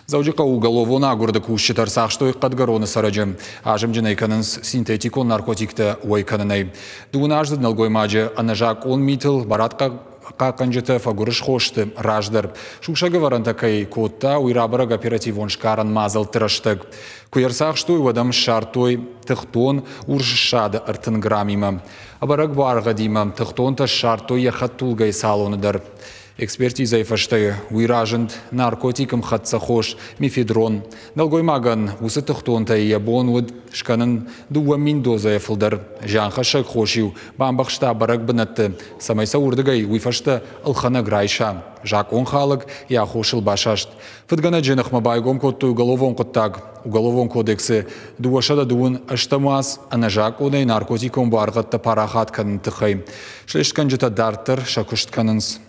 Дзӕуджыхъӕуы уголовон агуырды кусджытӕ ӕрцахстой Хъӕдгӕроны цӕрӕджы. Азымджын ӕй кӕнынц синтетикон наркотиктӕ уӕй кӕнынӕй. Дыууыназдзыд нӕлгоймаджы ӕнӕзакъон митыл барадхъахъхъӕнджытӕ фӕгуырысхо сты раздӕр. Сусӕгӕвӕрӕнтӕ кӕй кодта, уый рабӕрӕг оперативон сгарӕн мадзӕлтты рӕстӕг. Куы йӕ ӕрцахстой, уӕд ӕм ссардтой тыхтон урс ссады 30 граммимӕ. Ӕбӕрӕг буаргъӕдимӕ тыхтонтӕ ссардтой йӕ хӕдтулгӕйы салоны дӕр. Экспертизӕйы фӕстӕ уый разынд наркотикы мхӕццӕ хос мефедрон. Нӕлгоймагӕн уыцы тыхтонтӕй йӕ бон уыд скӕнын 2000 дозӕйӕ фылдӕр. Зианхӕссӕг хос-иу бамбӕхста бӕрӕг бынӕтты, цӕмӕй сӕ уырдыгӕй уый фӕстӕ ӕлхӕнӕг райса. Закъонхалӕг йӕ аххосыл басаст. Фыдгӕнӕджы ныхмӕ байгом кодтой уголовон хъуыддаг. Уголовон кодексы 228 уац ӕнӕзакъонӕй наркотикон буаргъӕдтӕ парахат кӕныны тыххӕй. Слестгӕнджытӕ дарддӕр сӕ куыст кӕнынц.